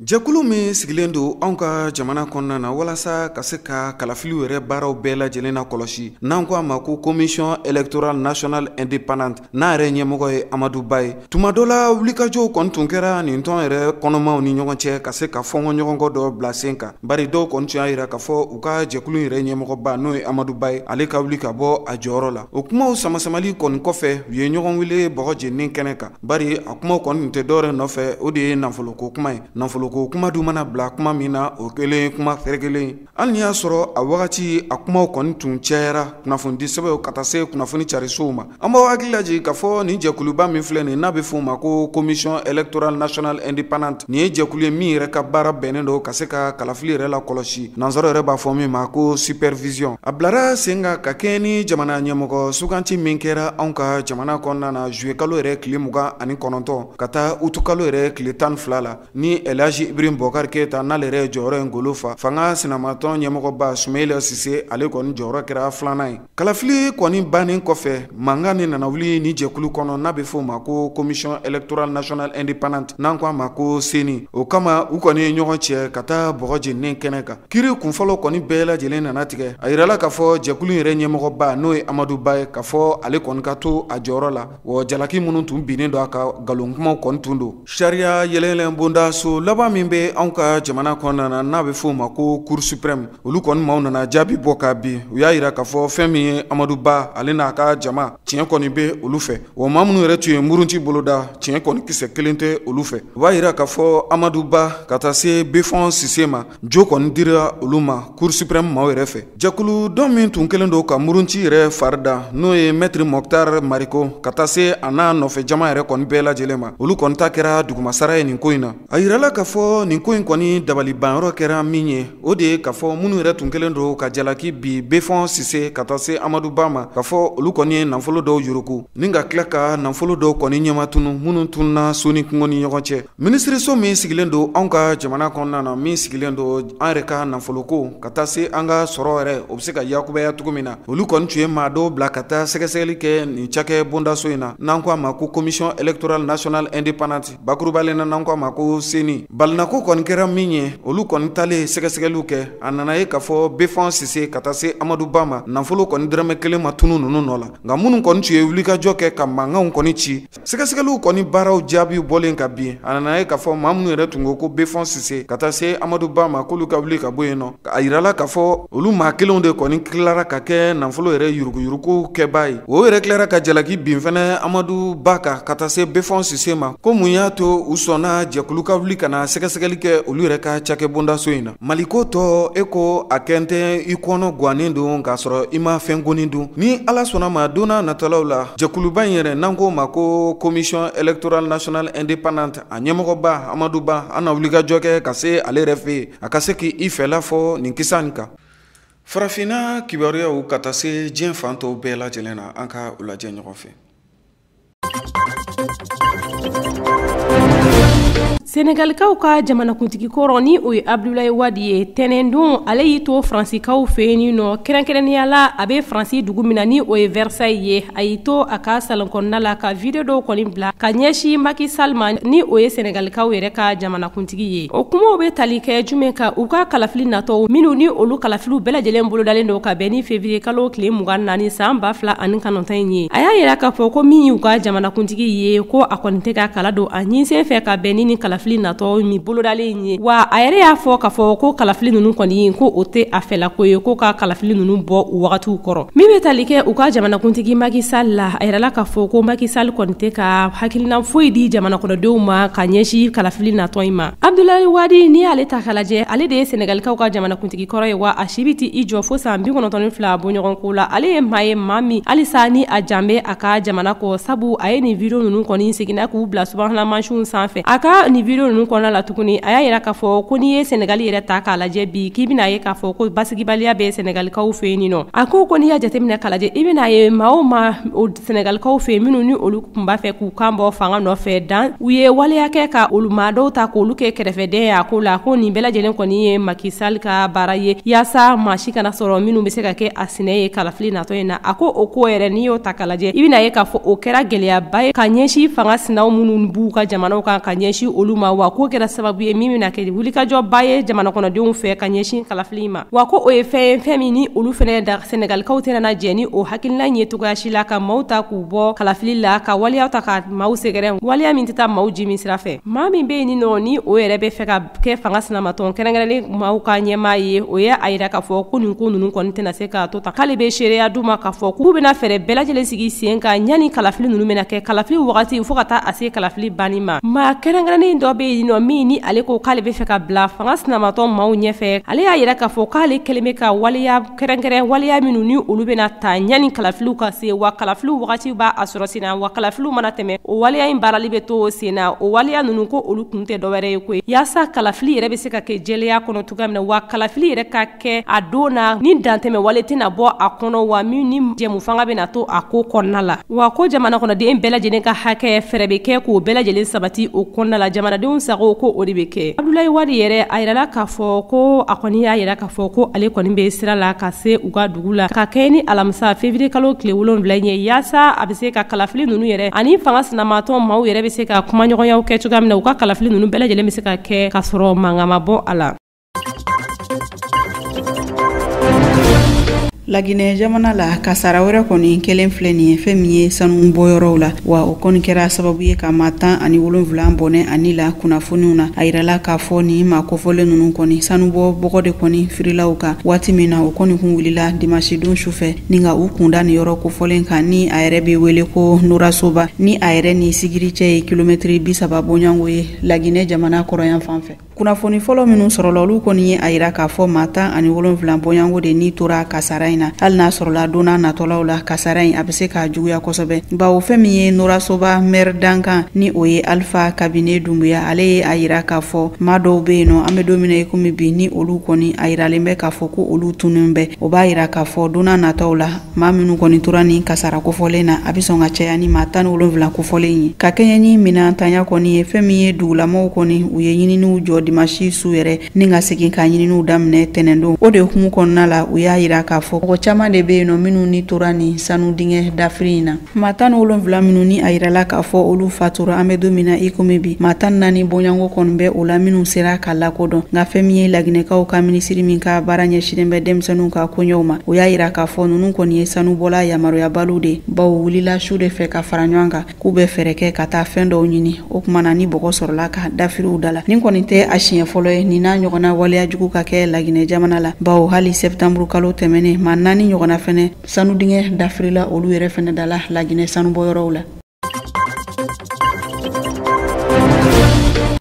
Jɛkulu min sigilen don anw ka jamana kɔnɔna na walasa ka se ka kalafiliw yɛrɛ baaraw bɛɛ lajɛlen na kɔlɔsi, n'an ko a ma ko Commission électorale nationale indépendante, n'a yɛrɛ ɲɛmɔgɔ ye Amadu Ba ye, tuma dɔ la wulikajɔw kɔni tun kɛra nin tɔn yɛrɛ kɔnɔmaw ni ɲɔgɔn cɛ ka se ka fɔnkɔ ɲɔgɔnkɔ dɔ bila sen kan. Bari dɔw kɔni tun y'a yira k'a fɔ u ka jɛkulu yɛrɛ ɲɛmɔgɔba, n'o ye Amadu Ba ye, ale ka wuli ka bɔ a jɔyɔrɔ la. O kumaw samasamali kɔni kɔfɛ, u ye ɲɔgɔn wele bɔgɔ jeninen kɛnɛ kan. Bari a kumaw kɔni tun tɛ dɔwɛrɛ nɔfɛ, o de ye nafoloko kuma ye. Nafolo Nafoloko kuma dun mana bila kuma min na, o kɛlen kuma fɛrɛkelen. Hali n'i y'a sɔrɔ a wagati a kumaw kɔni tun cayara kunnafonidi sɛbɛnw ka taa se kunnafoni carisow ma. An b'aw hakili lajigin k'a fɔ nin jɛkuluba min filɛ nin n'a bɛ f'o ma ko Commission électorale nationale indépendante, nin ye jɛkulu ye min yɛrɛ ka baara bɛnnen don ka se ka kalafili yɛrɛ la kɔlɔsi, nansaraw yɛrɛ b'a fɔ min ma ko supervision. A bilara sen kan ka kɛɲɛ ni jamana ɲɛmɔgɔ suganti min kɛra anw ka jamana kɔnɔna na juillet kalo yɛrɛ tile 29 ka taa août kalo yɛrɛ tile 12 la, ni El Hadji Ibrahim Boubacar Keita n'ale yɛrɛ jɔyɔrɔ in golo fa, fanga sinamatɔn ɲɛmɔgɔba Soumaïla Cissé ale kɔni jɔyɔrɔ kɛra filanan ye. Kalafili kɔni bannen kɔfɛ, mankan de nana wuli ni jɛkulu kɔnɔ n'a bɛ f'o ma ko Commission électorale nationale indépendante, n'an ko a ma ko CENI. O kama u kɔni ye ɲɔgɔn cɛ ka taa bɔgɔ jeninen kɛnɛ kan. Kiri kunfɔlɔ kɔni bɛɛ lajɛlen nana tigɛ. A yirala k'a fɔ jɛkulu yɛrɛ ɲɛmɔgɔba n'o ye Amadu Ba ye, k'a fɔ ale kɔni ka to a jɔyɔrɔ la, wa jalaki minnu tun binnen don a ka nkalon kumaw kɔni tun don. Sariya yɛlɛyɛlɛn bondaso laban min bɛ anw ka jamana kɔnɔna na n'a bɛ f'o ma ko Cour suprême, olu kɔni maaw nana jaabi bɔ ka bin. U y'a yira k'a fɔ fɛn min ye Amadu Ba ale n'a ka jama, tiɲɛ kɔni bɛ olu fɛ, wa maa minnu yɛrɛ tun ye murunti boloda, tiɲɛ kɔni kisɛ kelen tɛ olu fɛ. U b'a yira k'a fɔ Amadu Ba ka taa se Befɔn Sise ma, jo kɔni dira olu ma Cour suprême maaw yɛrɛ fɛ. Jɛkulu dɔ min tun kɛlen don ka murunti yɛrɛ fari da, n'o ye Maître Mokhtar Mariko ka taa se a n'a nɔfɛ jama yɛrɛ kɔni bɛɛ lajɛlen ma, olu kɔni ta kɛra dugumasara ye nin ko in na. A yirala k'a fɔ nin ko in kɔni dabalibanyɔrɔ kɛra min ye, o de ye k'a fɔ minnu yɛrɛ tun kɛlen don ka jalaki bi Befɔn Sise ka taa se Amadu Ba ma, k'a fɔ olu kɔni ye nafolo dɔw yuruku ni ka tila ka nafolo dɔw kɔni ɲɛmatunu minnu tununa so ni kungo ni ɲɔgɔn cɛ. Minisiriso min sigilen don anw ka jamana kɔnɔna na, min sigilen don an yɛrɛ ka nafoloko ka taa se an ka sɔrɔ yɛrɛ o bɛ se ka yakubaya cogo min na, olu kɔni tun ye maa dɔw bila ka taa sɛgɛsɛgɛli kɛ nin cakɛ bondaso in na, n'an ko a ma ko Commission électorale nationale indépendante, bakurubalen na n'an ko a ma ko CENI. Balinako kɔni kɛra min ye, olu kɔni talen sɛgɛsɛgɛliw kɛ, a nana ye k'a fɔ Befɔn Sise ka taa se Amadu Ba ma, nafolo kɔni dɔrɔmɛ kelen ma tunu ninnu nɔ la. Nka minnu kɔni tun ye wulikajɔ kɛ ka mankanw kɔni ci, sɛgɛsɛgɛliw kɔni baaraw jaabiw bɔlen ka bin, a nana ye k'a fɔ maa minnu yɛrɛ tun ko ko Befɔn Sise ka taa se Amadu Ba ma k'olu ka wuli ka bɔ yen nɔ, a yirala k'a fɔ olu maa kelenw de kɔni tilara ka kɛ nafolo yɛrɛ yuruguyurugu kɛbaa ye. O yɛrɛ tilara ka jalaki bin fɛnɛ Amadu Ba kan ka taa se Befɔn Sise ma, ko mun y'a to u sɔnna jɛkulu ka wuli ka na sɛgɛsɛgɛli kɛ olu yɛrɛ ka cakɛbondaso in na. Maliko tɔ e ko a kɛn tɛ i kɔnɔ gannen don k'a sɔrɔ i ma fɛn goni dun. Ni Ala sɔnna ma, don n'a natalaw la, jɛkuluba in yɛrɛ n'an k'o ma ko Commission électorale nationale indépendante, a ɲɛmɔgɔba Amadu Ba, an na wulikajɔ kɛ ka se ale yɛrɛ fɛ yen, a ka se k'i fɛla fɔ nin kisa nin kan. Farafinna kibaruyaw ka taa se diɲɛ fan tɔw bɛɛ lajɛlen na, an ka u lajɛ ɲɔgɔn fɛ. Senegalikaw ka jamanakuntigi kɔrɔ ni o ye Abdoulaye Wade ye, tɛnɛndon ale y'i to Faransikaw fɛ yen nɔ, kɛrɛnkɛrɛnnenya la a bɛ Faransi dugu min na ni o ye Versailles ye. A y'i to a ka salon kɔnɔna la ka video dɔw kɔni bila ka ɲɛsin Macky Sall ma ni o ye Senegalikaw yɛrɛ ka jamanakuntigi ye. O kumaw bɛ tali kɛ jumɛn kan? U ka kalafili natɔw minnu ni olu kalafiliw bɛɛ lajɛlen bolodalen don ka bɛn ni février kalo tile 24 san 2009 in ye. A y'a yira k'a fɔ ko min y'u ka jamanakuntigi ye, ko a kɔni tɛ ka kala don a ɲinsen fɛ ka bɛn ni kalafili natɔ min bolodalen ye. Wa a yɛrɛ y'a fɔ k'a fɔ ko kalafili ninnu kɔni ko o tɛ a fɛlako ye, ko ka kalafili ninnu bɔ u wagatiw kɔrɔ. Min bɛ tali kɛ u ka jamanakuntigi Macky Sall la, a yirala k'a fɔ ko Macky Sall kɔni tɛ ka hakilina foyi di jamana kɔnɔdenw ma ka ɲɛsin kalafili natɔ in ma. Abdoulaye Wade, n'i y'ale ta k'a lajɛ, ale de ye Senegalikaw ka jamanakuntigi kɔrɔ ye, wa a si bɛ t'i jɔ fo san 92 bɔɲɔgɔnko la. Ale ye maa ye, maa min halisa ni a jan bɛ a ka jamana kɔ, sabu a ye nin video ninnu kɔni seginna k'u bila subahana mansinw sanfɛ. A ka nin video ninnu kɔnɔna la tuguni, a y'a yira k'a fɔ ko n'i ye Senegali yɛrɛ ta k'a lajɛ bi, k'i bɛna ye k'a fɔ ko basigibaliya bɛ Senegalikaw fɛ yen nɔ. A ko n'i y'a jateminɛ k'a lajɛ, i bɛna ye maa o maa Senegalikaw fɛ yen minnu ni olu tun b'a fɛ k'u kan bɔ fanga nɔfɛ dan, u ye waleya kɛ ka olu maa dɔw ta k'olu kɛ kɛrɛfɛdɛn ye a ko la, ko nin bɛɛ lajɛlen kɔni ye Macky Sall ka baara ye, yaasa maa si kana sɔrɔ minnu bɛ se ka kɛ a sinɛ ye kalafili natɔ in na. A ko o ko yɛrɛ n'i y'o ta k'a lajɛ, i bɛna ye k'a fɔ o kɛra gɛlɛyaba ye ka ɲɛsin fanga sinaw minnu b'u ka jamanaw kan ka ɲɛsin olu ma, wa ko kɛra sababu ye min bɛna kɛ wulikajɔba ye jamana kɔnɔdenw fɛ ka ɲɛsin kalafili ma. Wa ko o ye fɛn ye, fɛn min ni olu fɛnɛ da Senegalikaw tɛna na jɛ ni o hakilina in ye cogoya si la, ka maaw ta k'u bɔ kalafili la, ka waleya ta ka maaw sɛgɛrɛ, waleya min tɛ taa maaw ji min sira fɛ. Maa min bɛ yen nɔ ni o yɛrɛ bɛ fɛ ka kɛ fanga sinamatɔn kɛrɛnkɛrɛnlen maaw ka ɲɛmaa ye, o ye a yira k'a fɔ ko nin ko ninnu kɔni tɛna se k'a to tan, k'ale bɛ seereya d'u ma k'a fɔ k'u bɛna fɛɛrɛ bɛɛ lajɛlen sigi sen kan yanni kalafili ninnu bɛna kɛ, kalafili wagati fo ka taa a se kalafili banni ma. Maa kɛrɛnkɛrɛnnen dɔ dɔ bɛ yen nɔ min ni ale ko k'ale bɛ fɛ ka bila fanga sinamatɔn maaw ɲɛfɛ. Ale y'a yira k'a fɔ k'ale kɛlen bɛ ka waleya kɛrɛnkɛrɛn, waleya minnu ni olu bɛna ta ɲani kalafiliw ka se, wa kalafiliw wagati b'a a sɔrɔ sen na, wa kalafiliw mana tɛmɛ o waleya in baarali bɛ to sen na. O waleya ninnu ko olu kun tɛ dɔwɛrɛ ye koyi, yaasa kalafili yɛrɛ bɛ se ka kɛ jɛlenya kɔnɔ cogoya min na, wa kalafili yɛrɛ ka kɛ a don na ni dantɛmɛ wale tɛna bɔ a kɔnɔ, wa min ni jɛmu fanga bɛna to a ko kɔnɔna la. Wa ko jamana kɔnɔden bɛɛ lajɛlen ka hakɛ fɛɛrɛ bɛ kɛ k'o bɛɛ lajɛlen sabati o kɔnɔna la, jamanadenw sago ko o de bɛ kɛ. Abdoulaye Wade yɛrɛ a yirala k'a fɔ ko a kɔni y'a yira k'a fɔ ko ale kɔni bɛ sira la ka se u ka dugu la ka kɛ ni alamisa février kalo tile 7 ye, yaasa a bɛ se ka kalafili ninnu yɛrɛ ani fanga sinamatɔn maaw yɛrɛ bɛ se ka kumaɲɔgɔnyaw kɛ cogoya min na, u ka kalafili ninnu bɛɛ lajɛlen bɛ se ka kɛ k'a sɔrɔ mankan ma bɔ a la. Laginɛ jamana la, kasara wɛrɛ kɔni kelen filɛ nin ye fɛn min ye sanu bɔyɔrɔw la, wa o kɔni kɛra sababu ye ka maa 17 bɔnɛ ani la kunnafoniw na. A yirala k'a fɔ nin maa kofɔlen ninnu kɔni sanubɔ bɔgɔ de kɔni firilaw kan waati min na o kɔni kun wulila dimanche don sufɛ ni ka u kunda nin yɔrɔ kofɔlen kan ni a yɛrɛ bɛ wele ko Norasoba, ni a yɛrɛ ni Sigiri cɛ ye kilomɛtiri 30 bɔɲɔgɔnko ye Laginɛ jamana kɔrɔyan fan fɛ. Kunnafoni fɔlɔ minnu sɔrɔla olu kɔni ye a yira k'a fɔ maa 17 bɔɲɔgɔnko de ni tora kasara in na, hali n'a sɔrɔla don n'a natɔlaw la kasara in a bɛ se ka juguya kosɛbɛ, bawo fɛn min ye Norasoba maire dankan ni o ye Alpha Kabine Dumbuya, ale ye a yira k'a fɔ maa dɔw bɛ yen nɔ an bɛ don min na i komi bi ni olu kɔni a yiralen bɛ k'a fɔ ko olu tunnen bɛ. O b'a yira k'a fɔ don n'a nataw la maa minnu kɔni tora nin kasara kofɔlen na a bɛ sɔn ka caya ni maa 17 kofɔlen ye. Ka kɛɲɛ ni minɛntanya kɔni ye, fɛn min ye dugulamaw kɔni u ye ɲininiw jɔ dimanche su yɛrɛ ni ka segin ka ɲininiw daminɛ tɛnɛndon. O de hukumu kɔnɔna la u y'a yira k'a fɔ mɔgɔ caman de bɛ yen nɔ minnu ni tora nin sanu dingɛ dafiri in na. Maa 17 minnu ni a yirala k'a fɔ olu fatura an bɛ don min na i komi bi, maa 14 bɔɲɔgɔnko kɔni bɛ o la minnu sera ka lakodɔn. Nka fɛn min ye Laginɛkaw ka minisiri min ka baara ɲɛsinnen bɛ denmisɛnninw ka koɲɛw ma, o y'a yira k'a fɔ ninnu kɔni ye sanubɔla yamaruyabaliw de, bawo wulila su de fɛ ka fara ɲɔgɔn kan k'u bɛ fɛɛrɛ kɛ ka taa fɛn dɔw ɲini. O tuma na ni bɔgɔ sɔrɔla ka dafiriw da la. Nin kɔni tɛ a siɲɛ fɔlɔ ye nin n'a ɲɔgɔnna waleya jugu ka kɛ Laginɛ jamana la, bawo hali septembre kalo tɛmɛnen maa 4 ɲɔgɔnna fɛnɛ sanu dingɛ dafirila olu yɛrɛ fɛnɛ da la Laginɛ sanubɔyɔrɔw la.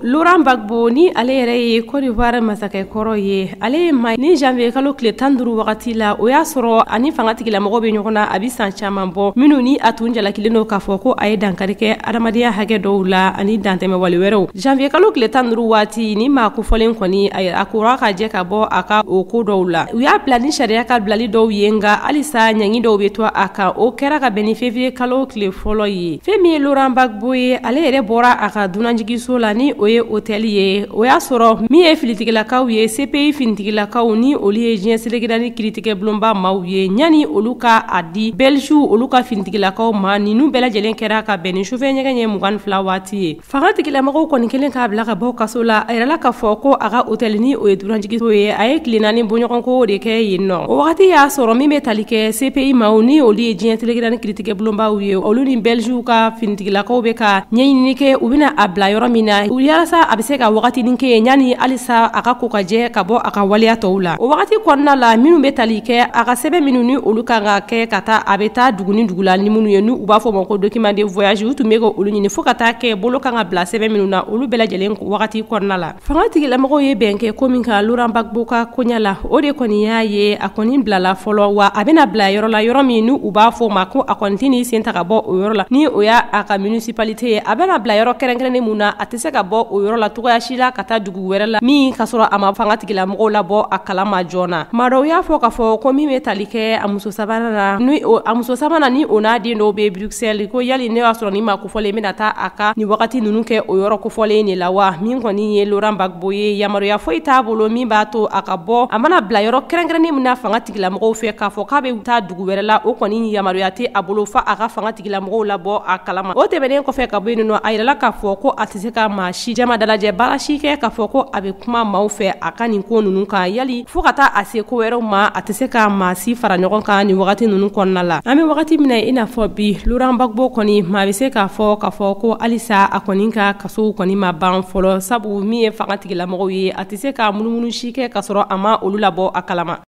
Laurent Gbagbo ni ale yɛrɛ ye Côte d'Ivoire masakɛ kɔrɔ ye, ale ye maa ni janvier kalo tile 15 wagati la o y'a sɔrɔ ani fanga tigilamɔgɔw bɛ ɲɔgɔn na a bɛ san caman bɔ, minnu ni a tun jalakilen don k'a fɔ ko a ye dankari kɛ adamadenya hakɛ dɔw la ani dantɛmɛ wale wɛrɛw. Janvier kalo tile 15 waati ni maa kofɔlen kɔni a kora ka jɛ ka bɔ a ka o ko dɔw la, u y'a bila ni sariya ka bilali dɔw ye, nka halisa ɲangi dɔw bɛ to a kan. O kɛra ka bɛn ni février kalo tile fɔlɔ ye. Fɛn min ye Laurent Gbagbo ye, ale yɛrɛ bɔra a ka dunanjiginso la ni o ye hôtel ye, o y'a sɔrɔ min ye filitigilakaw ye CPI finitigilakaw ni olu ye diɲɛ selekeda ni kiritigɛ bulonba maaw ye, ɲani olu ka a di Belgique olu ka finitigilakaw ma. Ninnu bɛɛ lajɛlen kɛra ka bɛn ni sufɛ ɲɛgɛn ɲɛ 22 waati ye. Fanga tigilamɔgɔw kɔni kelen k'a bila ka bɔ kaso la, a yirala k'a fɔ ko a ka hôtel ni o ye dunanjiginso ye, a ye tile 4 bɔɲɔgɔnko de kɛ yen nɔ. O wagati y'a sɔrɔ min bɛ tali kɛ CPI maaw ni olu ye diɲɛ selekeda ni kiritigɛ bulonbaw ye, olu ni Belgique ka finitigilakaw bɛ ka ɲɛɲinini kɛ u bɛna a bila yɔrɔ min na walasa a bɛ se ka wagatinin kɛ yen yanni halisa a ka ko ka jɛ ka bɔ a ka waleya tɔw la. O wagati kɔnɔna la minnu bɛ tali kɛ a ka sɛbɛn minnu ni olu kan ka kɛ ka taa a bɛ taa dugu ni dugu la ni minnu ye n'u b'a fɔ o ma ko document de voyage, u tun bɛ ka olu ɲini fo ka taa kɛ bolo kan ka bila sɛbɛn minnu na olu bɛɛ lajɛlen wagati kɔnɔna la. Fanga tigilamɔgɔw ye bɛn kɛ ko min kan Laurent Gbagbo ka koɲɛ la, o de kɔni y'a ye a kɔni bilala fɔlɔ, wa a bɛna bila yɔrɔ la yɔrɔ min n'u b'a fɔ o ma ko a kɔni tɛ n'i sen ta ka bɔ o yɔrɔ la ni o y'a a ka municipalité ye. A bɛna bila yɔrɔ kɛrɛnkɛrɛnnen mun na, a tɛ se ka bɔ o yɔrɔ la cogoya si la ka taa dugu wɛrɛ la min ka sɔrɔ a ma fanga tigilamɔgɔw labɔ a kalama joona. Maa dɔw y'a fɔ k'a fɔ ko min bɛ tali kɛ a muso sabanan na, ni a muso sabanan ni o n'a den dɔw bɛ Bruxelles, ko yali ne y'a sɔrɔ ni maa kofɔlen bɛna taa a ka nin wagati ninnu kɛ o yɔrɔ kofɔlen de la wa. Min kɔni ye Laurent Gbagbo ye, yamaruya foyi t'a bolo min b'a to a ka bɔ, a mana bila yɔrɔ kɛrɛnkɛrɛnnen min na fanga tigilamɔgɔw fɛ k'a fɔ k'a bɛ taa dugu wɛrɛ la, o kɔni yamaruya tɛ a bolo fa a ka fanga tigilamɔgɔw labɔ a kalama. O tɛmɛnen kɔfɛ ka bɔ yen nɔ, a yirala k'a fɔ ko a tɛ se ka maa si jama dalajɛ baara si kɛ k'a fɔ ko a bɛ kuma maaw fɛ a ka nin ko ninnu kan, yali fo ka taa a se ko wɛrɛw ma, a tɛ se ka maa si fara ɲɔgɔn kan nin wagati ninnu kɔnɔna la. An bɛ wagati min na i n'a fɔ bi, Laurent Gbagbo kɔni maa bɛ se k'a fɔ ko halisa a kɔni ka kasow kɔni ma ban fɔlɔ, sabu min ye fanga tigilamɔgɔw ye a tɛ se ka munumunu si kɛ k'a sɔrɔ a ma olu labɔ a kalama.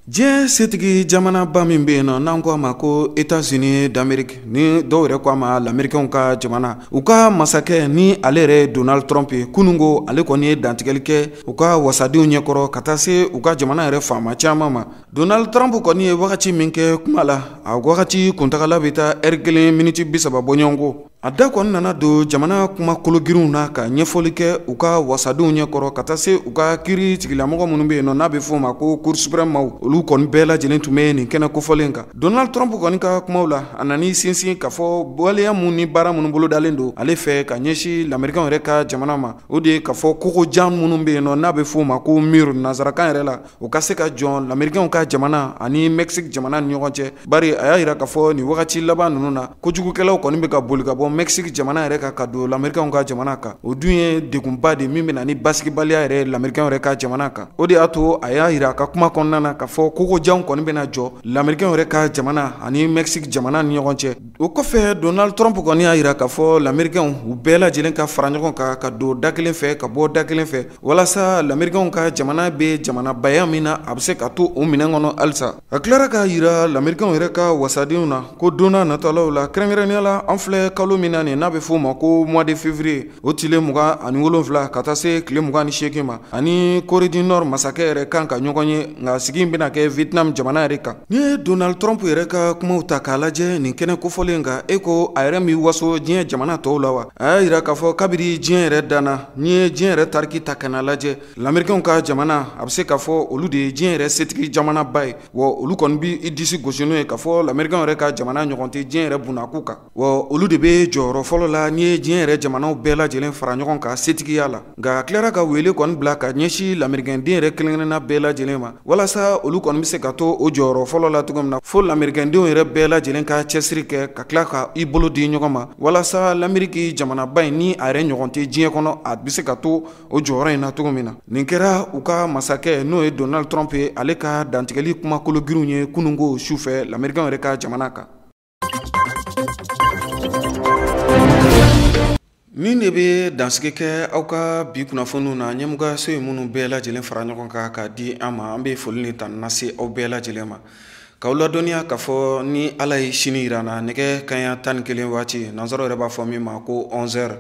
Diɲɛ setigi jamanaba min bɛ yen nɔ n'an ko a ma ko États-Unis d'Amérique, ni dɔw yɛrɛ ko a ma lamɛrikɛnw ka jamana, u ka masakɛ ni ale yɛrɛ ye Donald Trump ye, kununko ale kɔni ye dantigɛli kɛ u ka wasadenw ɲɛkɔrɔ ka taa se u ka jamana yɛrɛ faama caman ma. Donald Trump kɔni ye wagati min kɛ kuma la, a wagati kuntagala bɛ taa ɛri 1 miniti 30 bɔɲɔgɔnko. A da kɔni nana don jamana kuma kologirinw na ka ɲɛfɔli kɛ u ka wasadenw ɲɛkɔrɔ ka taa se u ka kiiri tigilamɔgɔ minnu bɛ yen nɔ n'a bɛ f'o ma ko Cour suprême maaw, olu kɔni bɛɛ lajɛlen tun bɛ nin kɛnɛ kofɔlen kan. Donald Trump kɔni ka kumaw la, a nan'i sinsin k'a fɔ waleya mun ni baara minnu bolodalen don ale fɛ ka ɲɛsin lamɛrikɛnw yɛrɛ ka jamana ma, o de ye k'a fɔ kogojan minnu bɛ yen nɔ n'a bɛ f'o ma ko mur nansarakan yɛrɛ la, o ka se ka jɔ lamɛrikɛnw ka jamana ani Mexique jamana ni ɲɔgɔn cɛ. Bari a y'a yira k'a fɔ nin wagati laban ninnu na, kojugukɛlaw kɔni bɛ ka boli ka bɔ Mexique jamana yɛrɛ kan ka don lamɛrikɛnw ka jamana kan. O dun ye degunba de min bɛ na ni basigibaliya yɛrɛ lamɛrikɛnw yɛrɛ ka jamana kan. O de y'a to a y'a yira a ka kuma kɔnɔna na k'a fɔ kogojanw kɔni bɛna jɔ lamɛrikɛnw yɛrɛ ka jamana ani Mexique jamana ni ɲɔgɔn cɛ. O kɔfɛ, Donald Trump kɔni y'a yira k'a fɔ lamɛrikɛnw u bɛɛ lajɛlen ka fara ɲɔgɔn kan ka don da kelen fɛ ka bɔ da kelen fɛ, walasa lamɛrikɛnw ka jamana bɛ jamanabaya min na, a bɛ se ka to o minɛn kɔnɔ halisa. A tilara k'a yira lamɛrikɛnw yɛrɛ ka wasadenw na ko don n'a natalaw la, kɛrɛnkɛrɛnnenya la an filɛ kalo min na nin n'a bɛ f'o ma ko mois de février, o tile 27 ka taa se tile 28 ma, ani Corée du Nord masakɛ yɛrɛ kan ka ɲɔgɔn ye, nka sigi in bɛna kɛ Vietnam jamana yɛrɛ kan. N'i ye Donald Trump yɛrɛ ka kumaw ta k'a lajɛ nin kɛnɛ kofɔlen kan, e ko a yɛrɛ m'i waso diɲɛ jamana tɔw la wa? A y'a yira k'a fɔ kabiri diɲɛ yɛrɛ danna, n'i ye diɲɛ yɛrɛ tariki ta ka n'a lajɛ, lamɛrikɛnw ka jamana a bɛ se k'a fɔ olu de ye diɲɛ yɛrɛ setigi jamanaba ye. Wa olu kɔni b'i disi gosi n'o ye k'a fɔ lamɛrikɛnw yɛrɛ ka jamana ɲɔgɔn tɛ diɲɛ yɛrɛ bunakun kan. Wa olu de bɛ jɔyɔrɔ fɔlɔ la n'i ye diɲɛ yɛrɛ jamanaw bɛɛ lajɛlen fara ɲɔgɔn kan setigiya la. Nka a tilara ka wele kɔni bila ka ɲɛsin lamɛrikɛnden yɛrɛ kelen-kelenna bɛɛ lajɛlen ma, walasa olu kɔni bɛ se ka to o jɔyɔrɔ fɔlɔ la cogo min na, fo lamɛrikɛndenw yɛrɛ bɛɛ lajɛlen ka cɛsiri kɛ ka tila ka i bolo di ɲɔgɔn ma, walasa lamɛriki jamanaba in ni a yɛrɛ ɲɔgɔn tɛ diɲɛ kɔnɔ, a bɛ se ka to o jɔyɔrɔ in na cogo min na. Nin kɛra u ka masakɛ n'o ye Donald Trump ye, ale ka dantigɛli kuma kologirinw ye kununko su fɛ lamɛrikɛnw yɛrɛ ka jamana kan. Nin de bɛ dansigi kɛ aw ka bi kunnafoniw na, ɲɛmɔgɔyaso ye minnu bɛɛ lajɛlen fara ɲɔgɔn kan k'a di an ma. An bɛ foli ni tanu lase aw bɛɛ lajɛlen ma, k'aw ladɔnniya k'a fɔ ni Ala ye sini yira an na, nɛgɛ kanɲɛ 11 waati, nansaraw yɛrɛ b'a fɔ min ma ko 11h,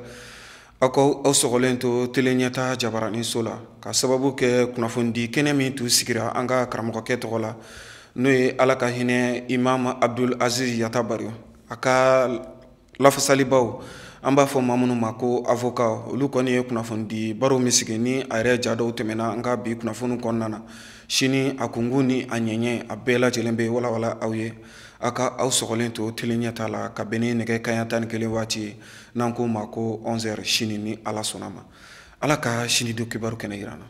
aw k'aw sɔgɔlen to tele ɲɛta jabaraninso la, ka sababu kɛ kunnafonidi kɛnɛ min tun sigira an ka karamɔgɔkɛ tɔgɔ la, n'o ye Ala ka hinɛ Imam Abdul Aziz Yatabari, a ka lafasalibaw an b'a fɔ maa minnu ma ko avocat, olu kɔni ye kunnafonidi baro min sigi ni a yɛrɛ ja dɔw tɛmɛna an ka bi kunnafoniw kɔnɔna na. Sini a kunkun ni a ɲɛɲɛ a bɛɛ lajɛlen bɛ walawala aw ye. A ka aw sɔgɔlen to tele ɲɛta la ka bɛn ni nɛgɛ kanɲɛ 11 waati ye, n'an k'o ma ko 11h sini ni Ala sɔnna ma. Ala ka sini don kibaru kɛnɛ yira an na.